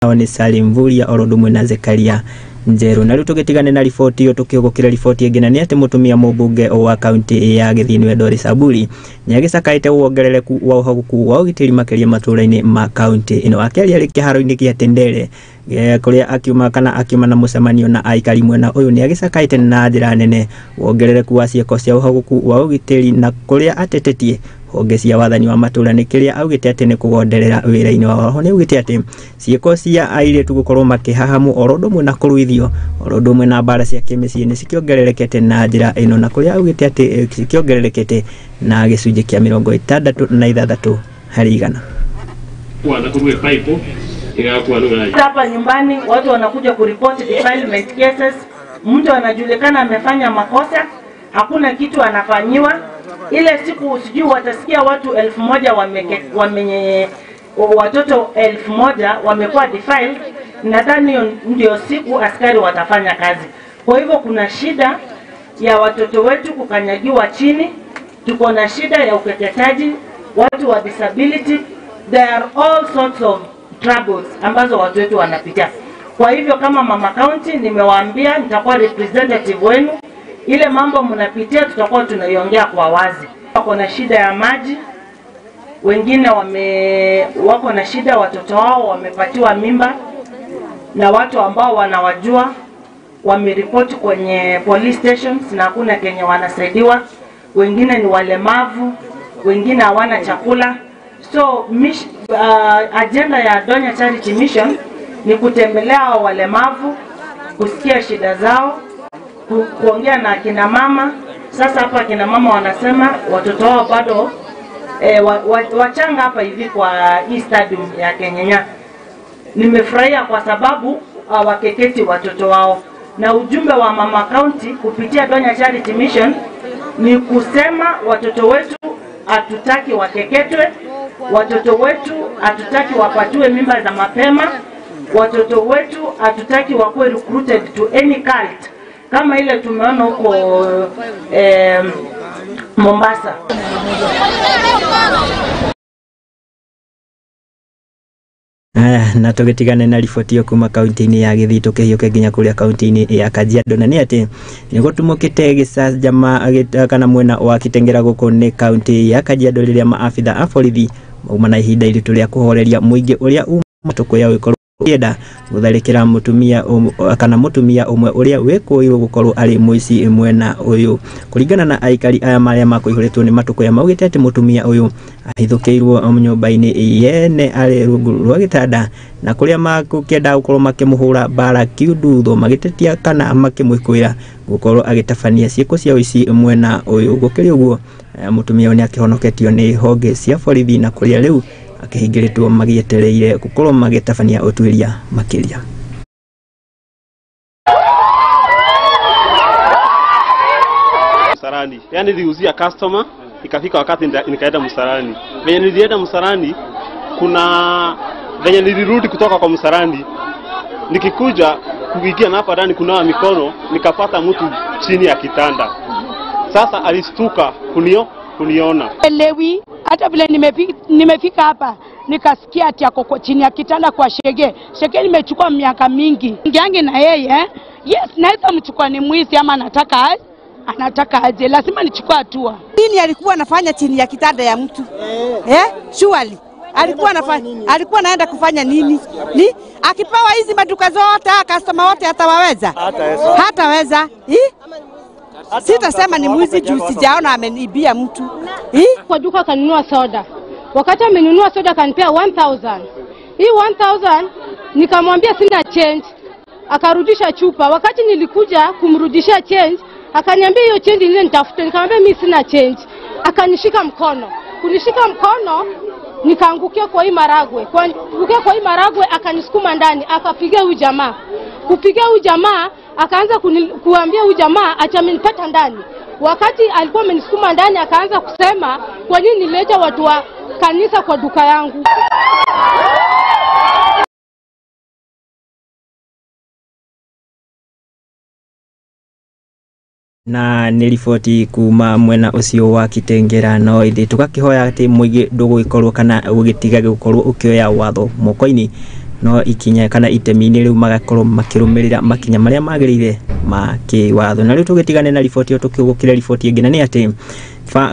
Nao nĩ Salim Mvurya oro ũndũ ũmwe na Zekaria Njeru. Na rĩu tũgĩtigane na riboti ĩyo, tũkĩhũgũkĩra riboti ĩngĩ, na nĩ atĩ mũtumia mũmbunge wa kaunti ya Gĩthii, nĩwe Doris Aburi, nĩ agĩcakaĩte wongerereku wa ũhogoku wa ũgitĩri, makĩria matũũra-inĩ ma kaunti ĩno. Akĩaria arĩ kĩharo-inĩ gĩa Tendere, kũrĩa akiuma kana akiuma na mũcemanio na aikari mwena ũyũ, nĩ agĩcakaĩte na njĩra nene wongerereku wa ciĩko cia ũhogoku wa ũgitĩri, na kũrĩa atetetie honge cia wathani wa matũũra nĩ kĩrĩa augĩte atĩ nĩ kũgonderera wĩra-inĩ wao. Ho nĩ augĩte atĩ ciĩko cia airĩtu gũkorwo makĩhahamwo oro ũndũ ũmwe na kũruithio, oro ũndũ ũmwe na mbara cia kĩmĩciĩ, nĩ cikĩongererekete na njĩra ĩno, na kũrĩa augĩte atĩ cikĩongererekete na gĩcunjĩ kĩa 66%. Hapa nyumbani watu wanakuja kuripoti defilement cases. Mtu anajulikana amefanya makosa, hakuna kitu anafanyiwa. Ile siku sijui watasikia watu 1000 wame watoto 1000 wamekuwa defiled, nadhani hiyo ndio siku askari watafanya kazi. Kwa hivyo kuna shida ya watoto wetu kukanyagiwa chini, tuko na shida ya ukeketaji, watu wa disability, there are all sorts of troubles ambazo watu wetu wanapitia. Kwa hivyo kama mama county nimewaambia nitakuwa representative wenu, ile mambo mnapitia tutakuwa tunaiongea kwa wazi. Wako na shida ya maji, wengine wako na shida, watoto wao wamepatiwa mimba na watu ambao wanawajua, wameripoti kwenye police stations na hakuna kenye wanasaidiwa. Wengine ni walemavu, wengine hawana chakula. So agenda ya Donya Charity Mission ni kutembelea hao walemavu, kusikia shida zao, kuongea na akina mama. Sasa hapa akina mama wanasema watoto wao bado wachanga hapa hivi kwa hii stadium ya Kenyenya. Nimefurahia kwa sababu hawakeketi watoto wao, na ujumbe wa mama county kupitia Donya Charity Mission ni kusema watoto wetu hatutaki wakeketwe, watoto wetu hatutaki wapatiwe mimba za mapema, watoto wetu hatutaki wakuwe recruited to any cult kama ile tumeona huko Mombasa. Aya, na tũgĩtigane na riboti ĩyo kuma kaunti-inĩ ya Gĩthii, tũkĩhiũke nginya kũrĩa kaunti-inĩ ya Kajiado, na nĩ atĩ nĩ gũtumũkĩte gĩcanjama kana mwena wa Kitengera, gũkũ nĩ kaunti ya Kajiado, rĩrĩa maabitha a borithi mauma na ihinda iritũ rĩa kũhoreria mũingĩ ũrĩa uma tũkũya gũkorwo ũkĩenda gũtharĩkĩra mũtumia kana mũtumia ũmwe ũrĩa wĩkũĩrwo gũkorwo arĩ mũici mwena ũyũ. Kũringana na aikari aya marĩa makũihũrĩtwo nĩ matũkũya, maugĩte atĩ mũtumia ũyũ ahithũkĩirwo nyũmba-inĩ yene arĩ rungu rwa gĩtanda, na kũrĩa makũkĩenda gũkorwo makĩmũhũra mbara kiundutho, magĩtetia kana makĩmwĩkũĩra gũkorwo agĩtabania ciĩko cia ũici mwena ũyũ. Gũkĩrĩ ũguo, mũtumia ũyũ nĩ akĩhonoketio nĩ honge cia borithi, na kũrĩa rĩu akĩhingĩrĩtwo magĩetereire gũkorwo magĩtabania ũtuĩria makĩria. Msalani. Yaani niliuzia customer, ikafika wakati nikaenda msalani. Venye nilienda msalani, kuna venye nilirudi kutoka kwa msalani, nikikuja kuingia na hapa ndani kunawa mikono, nikapata mtu chini ya kitanda. Sasa alistuka kuniona. Elewi hata vile nimefika hapa nikasikia ati ako chini ya kitanda kwa shege. Shege nimechukua miaka mingi. Ngiange na yeye, eh? Yes, naweza mchukua ni mwizi ama anataka aje, lazima nichukue hatua. Nini alikuwa anafanya chini ya kitanda ya mtu? Eh? Surely. Alikuwa anafanya, alikuwa anaenda kufanya nini? Ni akipewa hizi maduka zote, customer wote atawaweza? Hataweza. Eh? Sitasema ni mwizi juu sijaona ameniibia mtu. Eh? Kwa duka akanunua soda. Wakati amenunua soda akanipea 1000. Hii 1000 nikamwambia sina change. Akarudisha chupa. Wakati nilikuja kumrudishia change, akaniambia hiyo change ile nitafute. Nikamwambia mimi sina change. Akanishika mkono. Kunishika mkono nikaangukia kwa hii maragwe. Kuangukia kwa hii maragwe akanisukuma ndani, akapiga huyu jamaa. Kupiga huyu jamaa akaanza kuambia huyu jamaa ati amenipata ndani. Wakati alikuwa amenisukuma ndani akaanza kusema kwa nini nileta watu wa kanisa kwa duka yangu. Na nĩ riboti kuma mwena ũcio wa Kitengera. No ithe tũgakĩhoya atĩ mũingĩ ndũgũgĩkorwo kana gũgĩtiga gũkorwo ũkĩoya watho moko-inĩ. No ikinya kana itemi-inĩ rĩu magakorwo makĩrũmĩrĩra makinya marĩa magĩrĩire ma kĩwatho. Na rĩu tũgĩtigane na riboti ĩyo tũkĩgũkĩra riboti ĩngĩ, na nĩ atĩ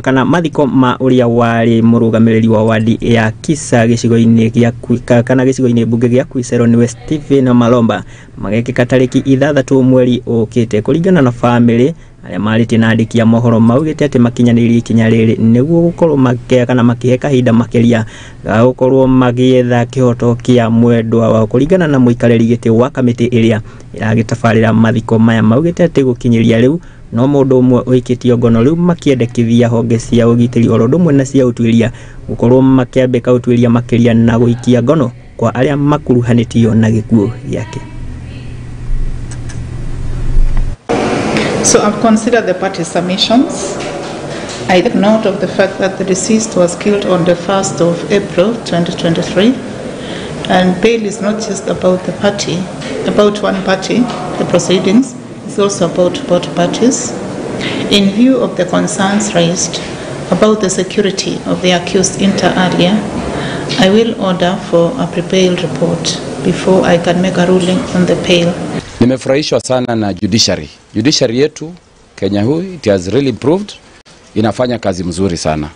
kana mathiko ma ũrĩa warĩ mũrũgamĩrĩri wa wadi ya Kisa gĩcigo-inĩ gĩa kana gĩcigo-inĩ mbunge gĩa Kuisero nĩwe Stephen Malomba magekĩka tarĩki 6 mweri ũkĩte. Kũringana na famĩlĩ arĩa marĩtie na andĩki a mohoro maugĩte atĩ makinyanĩirie ikinya rĩrĩ nĩguo gũkorwo makĩhe kana makĩhe kahinda makĩria ga gũkorwo magĩetha kĩhoto kĩa mwendwa wao. Kũringana na mũikarĩri gĩtĩ wa kamĩtĩ ĩrĩa ĩragĩtabarĩra mathiko maya maugĩte atĩ gũkinyĩria rĩu no mũndũ ũmwe ũikĩtio ngono, rĩu makĩendekithia honge cia ũgitĩri oro ũndũ ũmwe na cia ũtuĩria gũkorwo makĩambĩka ũtuĩria makĩria na gũikia ngono kwa arĩa makuruhanĩtio na gĩkuũ gĩake. So I've considered the party submissions. I take note of the fact that the deceased was killed on the 1st of April 2023. And bail is not just about the party, about one party, the proceedings. It's also about both parties. In view of the concerns raised about the security of the accused inter alia, I will order for a pre-bail report before I can make a ruling on the bail. Nimefurahishwa sana na judiciary. Judiciary yetu Kenya hii, it has really improved. Inafanya kazi mzuri sana.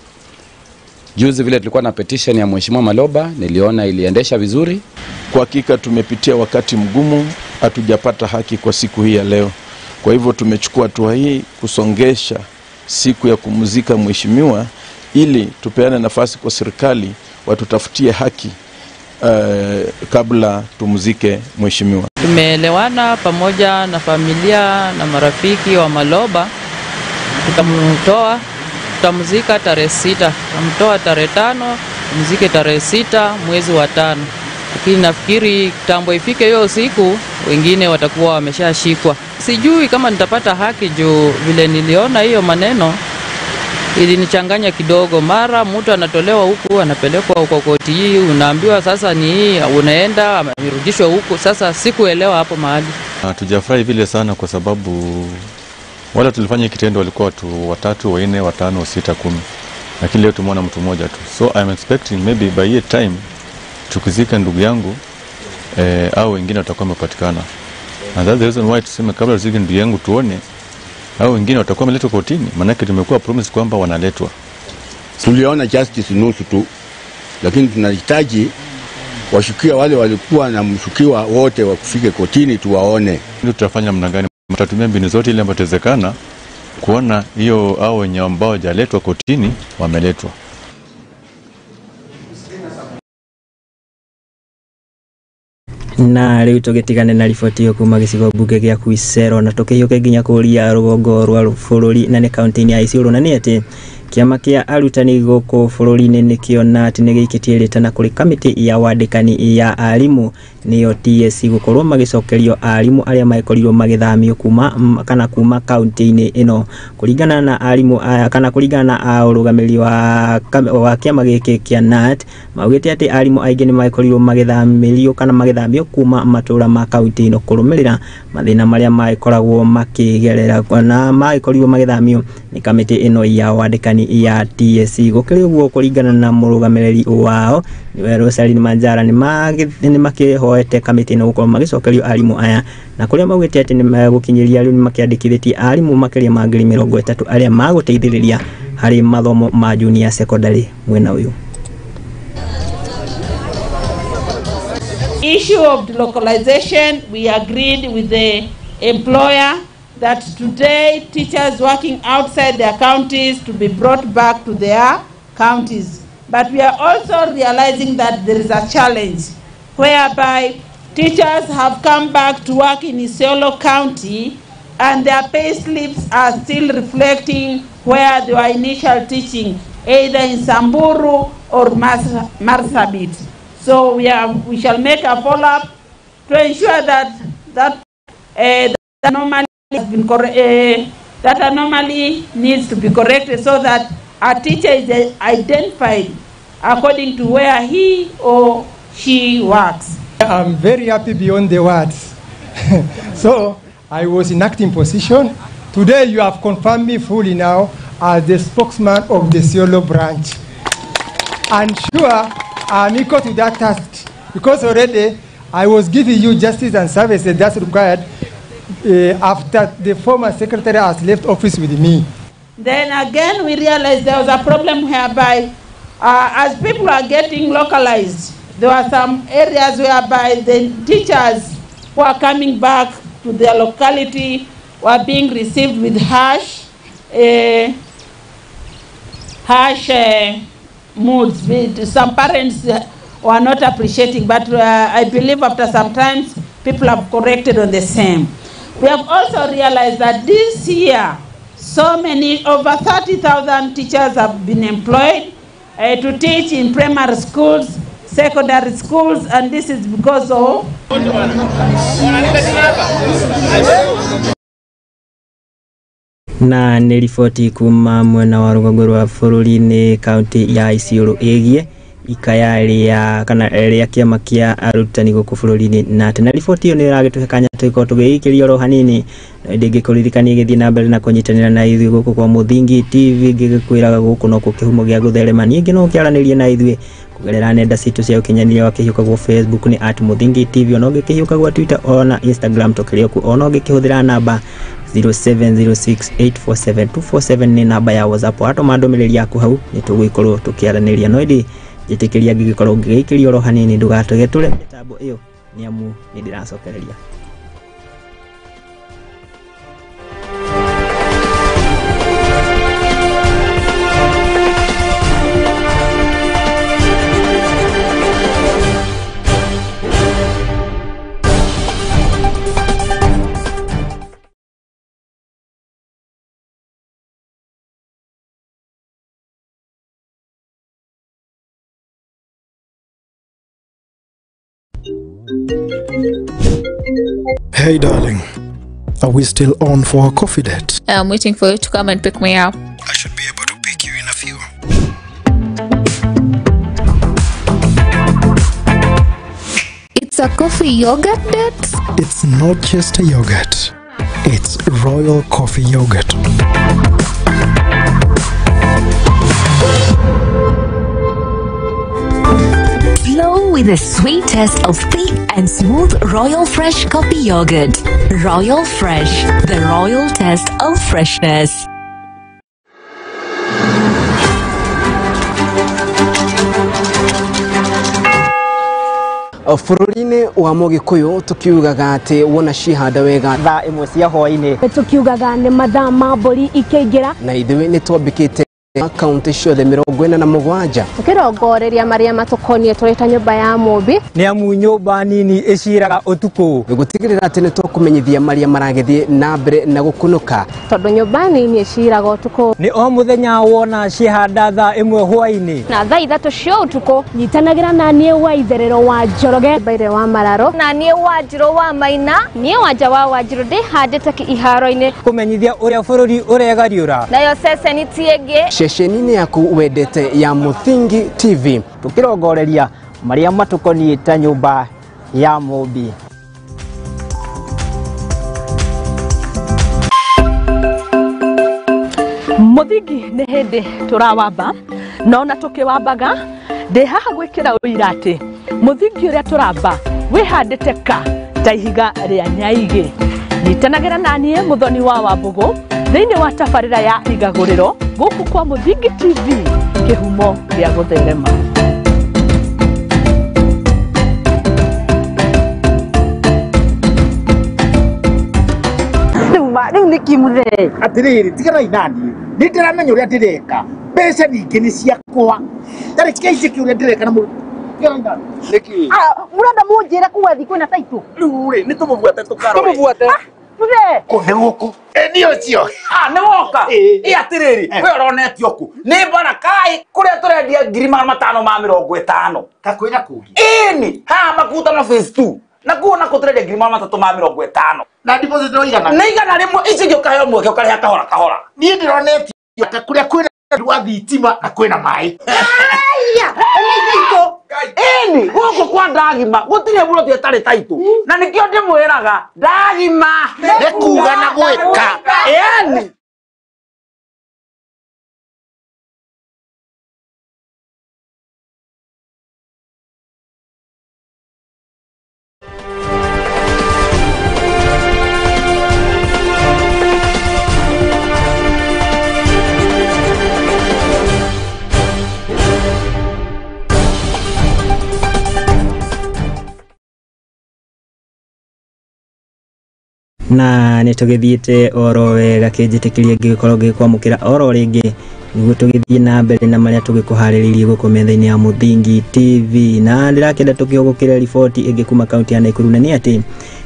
Juzi vile tulikuwa na petition ya Mheshimiwa Maloba, niliona iliendesha vizuri. Kwa hakika tumepitia wakati mgumu, hatujapata haki kwa siku hii ya leo. Kwa hivyo tumechukua hatua hii kusongesha siku ya kumzika mheshimiwa ili tupeane nafasi kwa serikali watutafutie haki kabla tumzike mheshimiwa. Tumeelewana pamoja na familia na marafiki wa Maloba, tutamtoa, tutamzika tarehe 6, tutamtoa tarehe 5, tumzike tarehe 6 mwezi wa 5. Lakini nafikiri kitambo ifike hiyo siku wengine watakuwa wameshashikwa. Sijui kama nitapata haki juu vile niliona hiyo maneno ilinichanganya kidogo. Mara mtu anatolewa huku anapelekwa huko koti hii, unaambiwa sasa ni hii, unaenda amerudishwa huku. Sasa sikuelewa hapo mahali. Hatujafurahi vile sana kwa sababu wala tulifanya kitendo walikuwa watu 3, 4, 5, 6, 10. Lakini leo tumeona mtu mmoja tu. So I'm expecting maybe by year time tukizika ndugu yangu au wengine watakuwa wamepatikana. And that's the reason why tuseme kabla tuzike ndugu yangu tuone au wengine watakuwa wameletwa kotini, maana tumekuwa promise kwamba wanaletwa. Tuliona justice nusu tu, lakini tunahitaji washukiwa wale walikuwa na mshukiwa wote wakufike kotini tuwaone. Tutafanya namna gani? Tutatumia mbinu zote ile ambazo itawezekana kuona hiyo au wenye ambao hawajaletwa kotini wameletwa. Na rĩu tũgĩtigane na riboti ĩyo kuma gĩcigo mbunge gĩa Kuisero na tũkĩhiũke nginya kũrĩa rũgongo rwa bũrũri na nĩ kaunti-inĩ ya Isiolo, na nĩ atĩ kĩama kĩa arutani gũkũ bũrũri-inĩ nĩkĩo KNUT nĩ gĩikĩtie rĩtana kũrĩ kamĩtĩ ya wandĩkani ya arimũ nĩyo TSC gũkorwo magĩcokerio arimũ arĩa magĩkorirwo magĩthamio kuma kana kuma kaunti-inĩ ĩno. Kũringana na arimũ aya kana kũringana na ũrũgamĩrĩri wa kĩama gĩkĩ kĩa KNUT maugĩte atĩ arimũ aingĩ nĩ magĩkorirwo magĩthamĩrio kana magĩthamio kuma matũra ma kaunti ĩno kũrũmĩrĩra mathĩna marĩa magĩkoragwo makĩgerera na magĩkorirwo magĩthamio nĩ kamĩtĩ ĩno ya wandĩkani ya TSC. Gũkĩrĩ ũguo kũringana na mũrũgamĩrĩri wao nĩwe Rosaline Manjara nĩ makĩhoete kamĩtĩ ĩno gũkorwo magĩcokerio arimũ aya, na kũrĩa maugĩte atĩ nĩ megũkinyĩria rĩu nĩ makĩandĩkithĩtie arimũ makĩria ma 30,000 arĩa magũteithĩrĩria harĩ mathomo ma junior secondary mwena ũyũ. Issue of delocalization, we agreed with the employer that today teachers working outside their counties to be brought back to their counties. But we are also realizing that there is a challenge whereby teachers have come back to work in Isiolo County and their pay slips are still reflecting where they were initial teaching, either in Samburu or Marsabit. So we shall make a follow-up to ensure that that anomaly has been that anomaly needs to be corrected so that a teacher is identified according to where he or she works. I'm very happy beyond the words. So I was in acting position. Today you have confirmed me fully now as the spokesman of the Isiolo branch. And sure, I'm equal to that task because already I was giving you justice and services that's required after the former secretary has left office with me. Then again, we realized there was a problem whereby as people are getting localized, there were some areas whereby the teachers who are coming back to their locality were being received with harsh moods. Some parents were not appreciating, but I believe after some times, people have corrected on the same. We have also realized that this year, so many, over 30,000 teachers have been employed to teach in primary schools, secondary schools, and this is because of na nĩ riboti kuma mwena wa rũgongo rwa bũrũri nĩ kaunti ya Isiolo ĩgiĩ ikaya rĩa kana rĩa kĩama kĩa arutani gũkũ bũrũri-inĩ na atĩ na riboti ĩyo nĩ ĩragĩtũhe kanya tũgĩkorwo tũgĩikĩria oro hanini ndĩngĩkũririkania gĩthiĩ na mbere na kũnyitanĩra na ithuĩ gũkũ kwa Mũthingi TV ngĩgĩkwĩraga gũkũ no kĩhumo gĩa gũtherema ningĩ no ũkĩaranĩrie na ithuĩ kũgerera nenda citũ cia ũkinyanĩria wakĩhiũka gwa Facebook nĩ @Mũthingi TV ona ũngĩkĩhiũka gwa Twitter ona Instagram tũkĩrĩ okuo ona ũngĩkĩhũthĩra namba 0706847247 nĩ namba ya WhatsApp watũma ndũmĩrĩri yaku hau nĩ tũgũgĩkorwo tũkĩaranĩria no ĩndĩ njĩtĩkĩria ngĩgĩkorwo ngĩgĩikĩria oro hanini ndũgatũgetũre mĩtambo ĩyo nĩ amu nĩ ndĩracokereria. Hey darling, are we still on for a coffee date? I'm waiting for you to come and pick me up. I should be able to pick you in a few. It's a coffee yogurt date? It's not just a yogurt. It's Royal Coffee Yogurt. Flow with the sweet taste of thick and smooth Royal Fresh Coffee Yogurt. Royal Fresh, the royal taste of freshness. Bũrũri-inĩ wa Mũgĩkũyũ tukiugaga atĩ wona cihanda wega thaa ĩmwe cia hwaĩ-inĩ tukiugaga nĩ mathaa ma mbũri ikĩingĩra na ithuĩ nĩ twambĩkĩte kaunti ciothe 47 tukirongoreria maria matukonie tũrĩ ta nyũmba ya mũmbi nĩ amu nyũmba nini ĩciraga ũtukũ gũtigĩrĩra atĩ nĩ tũkũmenyithia maria maragĩthiĩ na mbere na gũkunũka tondũ nyũmba nini ĩciraga ũtukũ nĩ o mũthenya wona cihanda thaa ĩmwe hwaĩ-inĩ na thaa 3 cia ũtukũ nyitanagĩra na niĩ wa itherero wa Njoroge Mbaire wa Mararo na niĩ wa Njirũ wa Maina niĩ wanja wa Wanjirũ ndĩhandĩte iharo-inĩ kũmenyithia ũrĩa bũrũri ũregariũra nayo ceceni ti ĩngĩ ceceni-inĩ yaku wendete ya Mũthingi TV tukirongoreria maria matukoniĩ ta nyũmba ya mũmbi. Mũthingi nĩ hĩndĩ tũrawamba na ona tũkĩwambaga ndĩ haha gwĩkĩra ũira atĩ mũthingi ũrĩa tũramba wĩhandĩte ka ta ihiga rĩa nyaigĩ. Nyitanagĩra na niĩ Mũthoni wa Wambũgũ thĩinĩ wa tabarĩra ya igagũrĩro gũkũ kwa Mũthingi TV kĩhumo gĩa gũtherema. Rĩu nĩ kĩmũthee atĩrĩrĩ tiganai naniĩ nĩ ndĩramenya ũrĩa ndĩreka mbeca ningĩ nĩ ciakwa ndarĩ kĩnjĩke ũrĩa ndĩreka na mũndũ tiganai naniĩ nĩkĩ mũrenda mũnjĩre kuga thi kwĩna taitũ rĩu rĩ nĩ tũmũbuate tũkarore tũmũbuate mũthee kũ nĩ gũkũ nĩ ũcio nĩ woka ĩ atĩrĩrĩ we ũronetio kũ nĩ mbarakai kũrĩa tũrendia 550 kakwĩna kũngĩ ĩni haha makutano phase 2 na kuo na kũtũrendia 350 na deposit no igana nĩ 100 ici ingĩ ũkaheo mweke ũkarĩha kahora kahora niĩ ndĩronetio ta kũrĩa kwĩna rwa thitima na kwĩna maĩ ĩni gũkũ kwa ndagima gũtirĩ mũroti ĩtarĩ taitũ na nĩkĩo ndĩmwĩraga ndagima nĩ kuga na gwĩka ĩni. Na nä tå gä thiä te oro wega kä njä tä kä rie ngä korwo ngä kwamå kä ra oro rä ngä nĩguo tũgĩthiĩ na mbere na marĩa tũgĩkũharĩrĩirie gũkũ metha-inĩ ya Mũthingi TV. Na ndĩrakĩenda tũkĩhũgũkĩre riboti ĩngĩ kuma kaunti ya Nakuru, na nĩ atĩ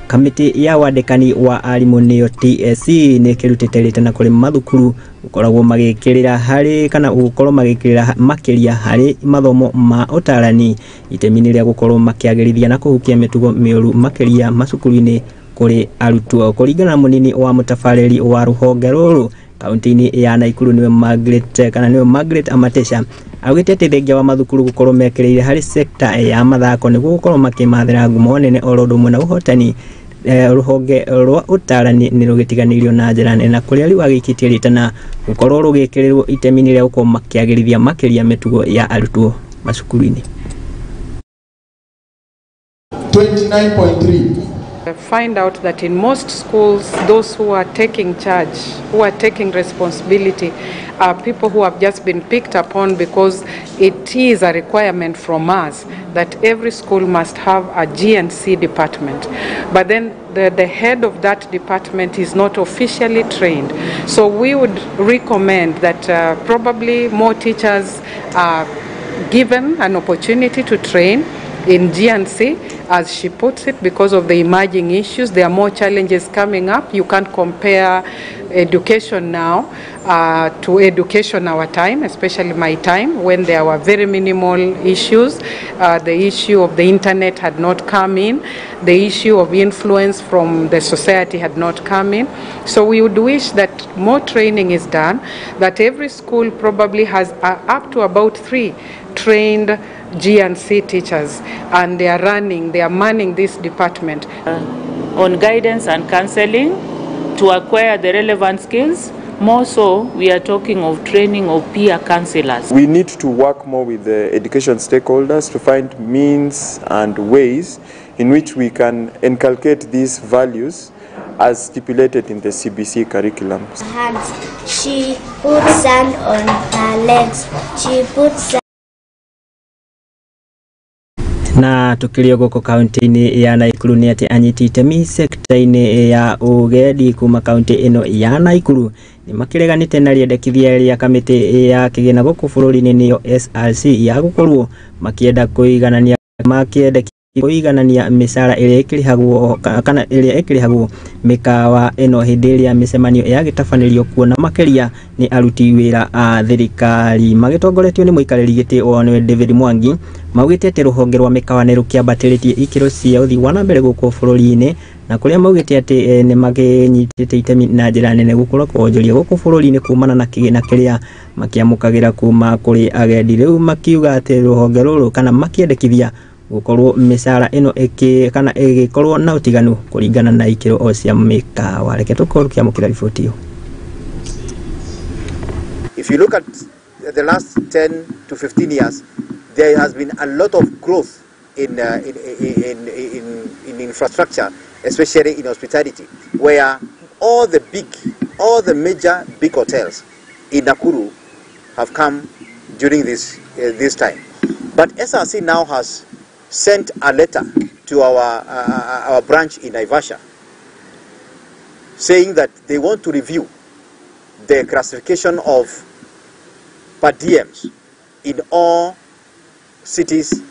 kamĩtĩ ya wandĩkani wa arimũ nĩyo TSC nĩ ĩkĩrutĩte rĩtana kũrĩ mathukuru gũkoragwo magĩkĩrĩra harĩ kana gũkorwo magĩkĩrĩra makĩria harĩ mathomo ma ũtarani itemi-inĩ rĩa gũkorwo makĩagĩrithia na kũhukia mĩtugo mĩũru makĩria macukuru-inĩ kũrĩ arutwo. Kũringana na mũnini wa mũtabarĩri wa rũhonge rũrũ kaunti-inĩ ya Nakuru nĩwe Margaret kana nĩwe Margaret Amatesha, augĩte atĩ thengia wa mathukuru gũkorwo mekĩrĩire harĩ sekta ya mathako nĩguo gũkorwo makĩmathĩra ngumo nene oro ũndũ ũmwe na ũhotani, rũhonge rwa ũtarani nĩ rũgĩtiganĩirio na njĩra nene, na kũrĩa rĩu agĩikĩtie rĩtana gũkorwo rũgĩkĩrĩrwo itemi-inĩ rĩa gũkorwo makĩagĩrithia makĩria mĩtugo ya arutwo macukuru-inĩ. 29.3. Find out that in most schools, those who are taking charge, who are taking responsibility, are people who have just been picked upon because it is a requirement from us that every school must have a G&C department. But then the head of that department is not officially trained. So we would recommend that probably more teachers are given an opportunity to train in G&C, as she puts it, because of the emerging issues. There are more challenges coming up. You can't compare education now to education our time, especially my time, when there were very minimal issues. The issue of the internet had not come in. The issue of influence from the society had not come in. So we would wish that more training is done, that every school probably has up to about 3 trained G&C teachers, and they are running, they are manning this department. On guidance and counseling to acquire the relevant skills. More so, we are talking of training of peer counselors. We need to work more with the education stakeholders to find means and ways in which we can inculcate these values as stipulated in the CBC curriculum. Hands. She put sand on her legs. She put sand. Na tukirio gũkũ kaunti-inĩ ya Nakuru nĩ atĩ anyiti itemi sekta-inĩ ya ũgendi kuma kaunti ĩno ya Nakuru nĩ makĩreganĩte na rĩendekithia rĩa kamĩtĩ ya kĩgĩna gũkũ bũrũri-inĩ nĩyo SRC ya gũkorwo makĩenda kũiganania mĩcara ĩrĩa ĩkĩrĩhagwo kana ĩrĩa ĩkĩrĩhagwo mĩkawa ĩno hĩndĩ ĩrĩa mĩcemanio yagĩtabanĩrio kuona makĩria nĩ aruti wĩra a thirikari. Magĩtongoretio nĩ mũikarĩri gĩtĩ wao nĩwe David Mwangi, maugĩte atĩ rũhonge rwa mĩkawa nĩ rũkĩambatĩrĩtie ikĩro cia ũthii wa na mbere gũkũ bũrũri-inĩ, na kũrĩa maugĩte atĩ nĩ makĩnyitĩte itemi na njĩra nene gũkorwo kwonjoria gũkũ bũrũri-inĩ kumana na kĩgĩna kĩrĩa makĩamũkagĩra kuma kũrĩ agendi. Rĩu makiuga atĩ rũhonge rũrũ kana makĩendekithia gũkorwo mĩcara ĩno ĩkĩ kana ĩgĩkorwo na ũtiganu kũringana na ikĩro o cia mĩkawa. Reke tũkorwo tũkĩamũkĩra riboti ĩyo. If you look at the last 10 to 15 years, there has been a lot of growth in infrastructure, especially in hospitality, where all the major big hotels in Nakuru have come during this time. But SRC now has sent a letter to our branch in Naivasha, saying that they want to review the classification of per diems in all cities,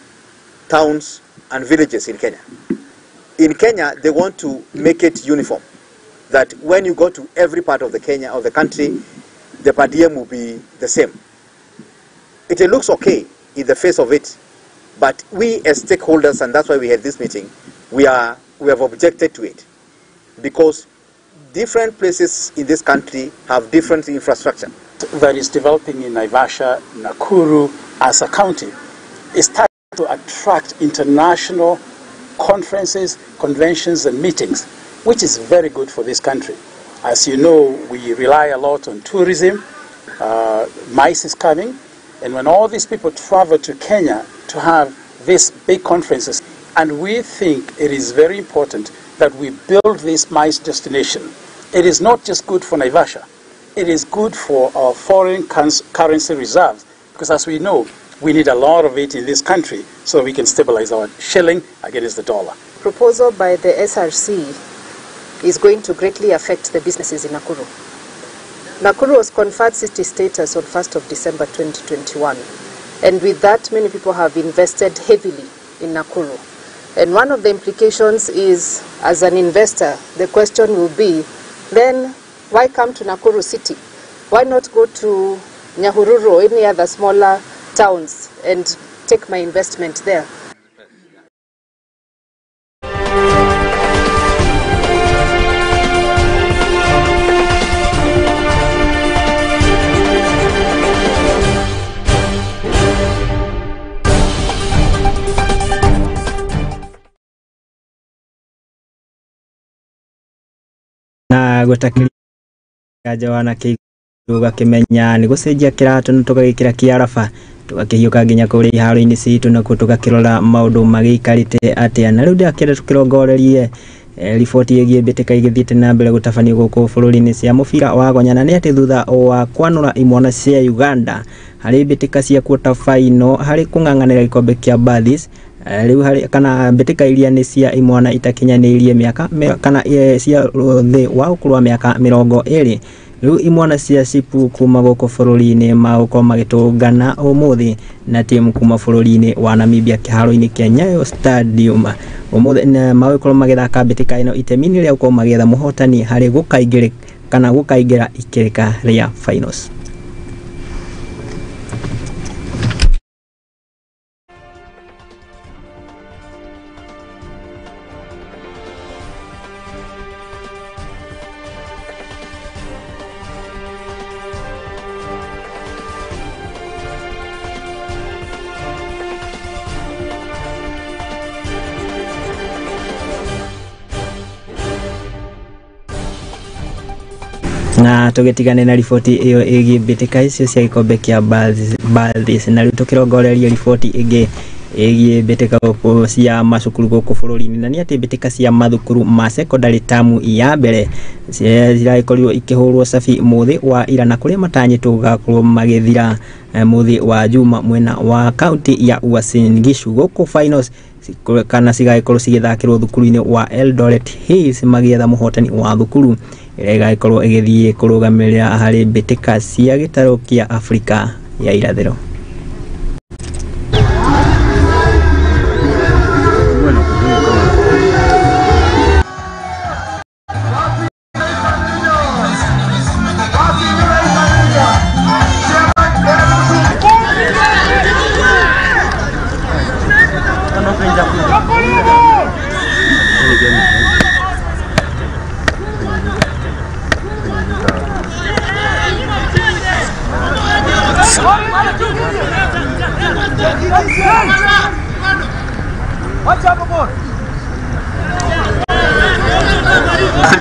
towns, and villages in Kenya. In Kenya, they want to make it uniform, that when you go to every part of the Kenya of the country, the per diem will be the same. It looks okay in the face of it, but we as stakeholders, and that's why we had this meeting, we have objected to it, because different places in this country have different infrastructure. That is developing in Naivasha, Nakuru as a county, is starting to attract international conferences, conventions and meetings, which is very good for this country. As you know, we rely a lot on tourism. MICE is coming, and when all these people travel to Kenya to have these big conferences, And we think it is very important that we build this MICE destination. It is not just good for Naivasha. It is good for our foreign currency reserves, because as we know, we need a lot of it in this country so we can stabilize our shilling against the dollar. Proposal by the SRC is going to greatly affect the businesses in Nakuru. Nakuru was conferred city status on 1st of December 2021. And with that, many people have invested heavily in Nakuru. And one of the implications is, as an investor, the question will be, then why come to Nakuru city? Why not go to Nyahururu or any other smaller towns and take my investment there? Na gũtakĩria wana tũgakĩmenya nĩ gũcenjia kĩratũ na tũgagĩkĩra kĩaraba tũgakĩhiũka nginya kũrĩa iharo-inĩ citũ nakuo tũgakĩrora maũndũ magĩikarĩte atĩa. Na rĩu ndĩrakĩenda tũkĩrongorerie riboti ĩgiĩ mbĩtĩka igĩthiĩte na mbere gũtabanio gũkũ bũrũri-inĩ cia mũbira wa gonyana. Nĩ atĩ thutha wa kwanũra imwana cia Uganda harĩ mbĩtĩka cia quarter final harĩ kũng'ang'anĩra gĩkombe kĩa Bathis, rĩu harĩ kana mbĩtĩka iria nĩ cia imwana itakinyanĩirie mĩaka kana cia thĩ wa ũkũrũ wa mĩaka 20. Rĩu imwana cia Shipu kuma gũkũ bũrũri-inĩ magũkorwo magĩtũngana ũmũthĩ na timu kuma bũrũri-inĩ wa Namibia kĩharo-inĩ kĩa Nyayo Stadium. Ũmũthĩ magũkorwo magĩthaka mbĩtĩka ĩno itemi-inĩ rĩa gũkorwo magĩetha mũhotani harĩ gũkaingĩra kana gũkaingĩra ikĩrĩka rĩa finals. Na tũgĩtigane na riboti ĩyo ĩgiĩ mbĩtĩka icio cia gĩkombe kĩa Bathis. Na rĩu tũkĩrongoreria riboti ĩngĩ ĩgiĩ mbĩtĩka cia macukuru gũkũ bũrũri-inĩ. Na nĩ atĩ mbĩtĩka cia mathukuru ma secondary tamu ya mbere ciragĩkorirwo ikĩhũrwo cabi mũthĩ wa ira na kũrĩa matanyĩtwo gũgakorwo magĩthira mũthĩ wa Juma mwena wa kaunti ya Uasin Gishu. Gũkũ finals kana cigagĩkorwo cigĩthakĩrwo thukuru-inĩ wa Eldoret Hills magĩetha mũhotani wa thukuru ĩrĩa ĩgagĩkorwo ĩgĩthiĩ kũrũgamĩrĩra harĩ mbĩtĩka cia gĩtarũ kĩa Afrika ya irathĩro.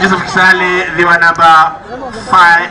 Joseph Kisale, they were number 5.